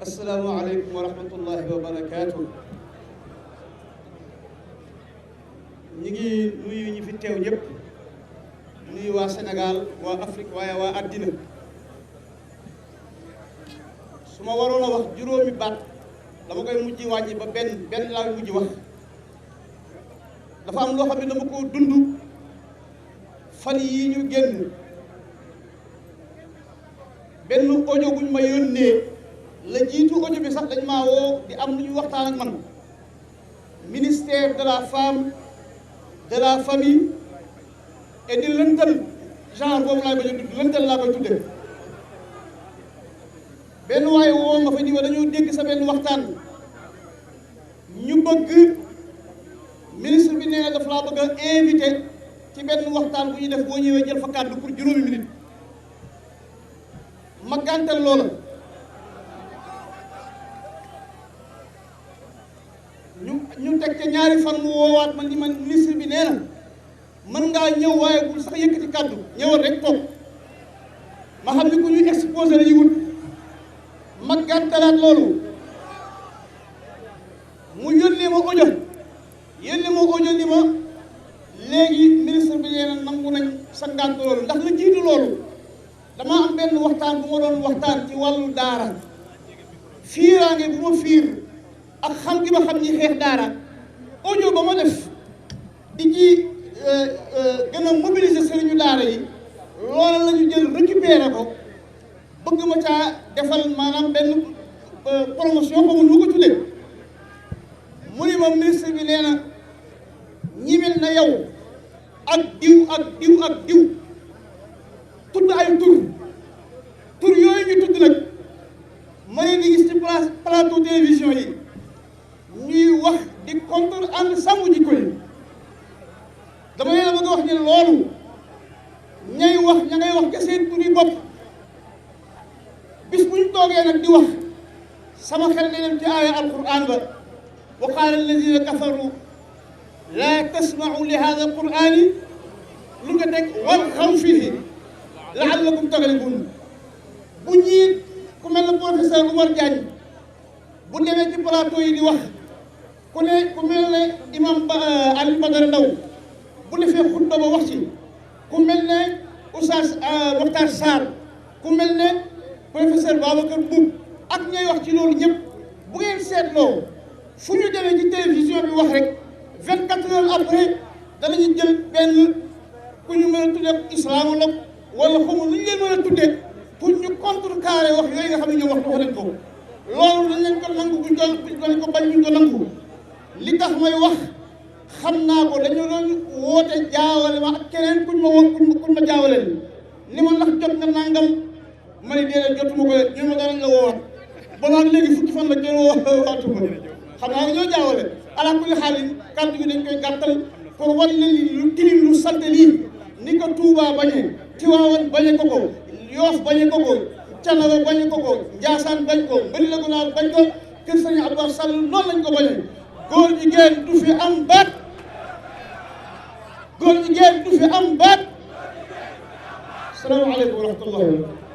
asalaamaaleykum wa rahmatullahi wa barakaatu. ñi ngi nuyu ñi fi teew ñëpp nuyu waa Sénégal waa Afrique waaye waa àddina su ma waroon a wax juróomi baat dama koy mujj wàññi ba benn laa mujj wax. dafa am loo xam ne dama ko dund fan yii ñu génn benn audio buñ ma yónnee la jiitu audio bi sax dañ maa woo di am lu ñu waxtaan ak man ministère de la femme de la famille et di lëntal genre boobu laay bañ a tudd lëntal laa koy tudde benn waaye woo ma fa ni ma dañoo dégg sa benn waxtaan ñu bëgg ministre bi nee na daf laa bëgg a invité ci benn waxtaan bu ñuy def boo ñëwee jël fa kàddu pour juróomi minute ma gàntal loola ñu teg ca ñaari fan mu woowaat man ni man ministre bi nee na mën ngaa ñëw waaye bul sax yëkkati kàddu ñëwal rek toog ma xam ni ku ñu exposé la ñu wut ma gàntalaat loolu mu yónnee ma audio ni ma léegi ministre bi nee na nangu nañ sa ngànt loolu ndax la jiitu loolu dama am benn waxtaan bu ma doon waxtaan ci wàllu daara fiiraange bu ma fiir ak xam gi ma xam ñi xeex daara audio ba ma def di ci gën a mobiliser sëriñu daara yi loola la ñu jël récupérer ko bëgg ma caa defal maanaam benn promotion xamu nu ko tuddee mu ni ma ministre bi nee na ñi mel na yow ak diw ak diw ak diw tudd ay tur yooyu ñu tudd nag ma ne di gis ci plateau télévision yi ñuy wax di contre ànd sàmm jikko yi dama leen a bëgg a wax ni loolu ñay wax ña ngay wax ca seen tur yi bopp bis bu ñu toogee nag di wax sama xel ne dem ci aaya alquran ba wa qaala alladina kafaru laa tasma'u li hada alqurani lu nga teg walxaw fiihi la'allakum taghlibun bu ñii ku mel ne professeur Oumar Diagne bu demee ci plateau yi di wax ku mel ne imam Alioune Badara Ndao bu defee xutba ba wax ci ku mel ne Oustaz Mokhtar Sarr ku mel ne professeur Babacar Mboub ak ñay wax ci loolu ñëpp bu ngeen seetloo fu ñu demee ci télévision bi wax rek 24 heures après danañu jël benn ku ñu mën a tuddee islamologue wala xamu lu ñu leen mën a tuddee pour ñu contrecarrer wax yooyu nga xam ne ñoom wax nañ ko loolu dañ leen ko nangu buñ ko bañ buñ ko nangu li tax may wax xam naa ko dañu doon woote jaawale ma ak keneen kuñ ma jaawale ni ma ndax jot nga nangam ma ne déedéet jotuma ko ñu ma danañ la woowaat balaa léegi fukki fan la kenn woowaatuma xam naa ñoo jaawale ala kulli xaalin kàddu gi dañ koy gàttal pour wan leen lu tilim lu salte lii ni ko Touba bañee Tiwaawan bañe ko ko Yoof bañe ko ko Canaba bañe ko ko Njaasaan bañ ko Mbëri la Gunaar bañ ko kër Sëriñ Abbas Sall noonu lañ ko bañe góor jigéen du fi am baat salaamaaleykum wa rahmatullah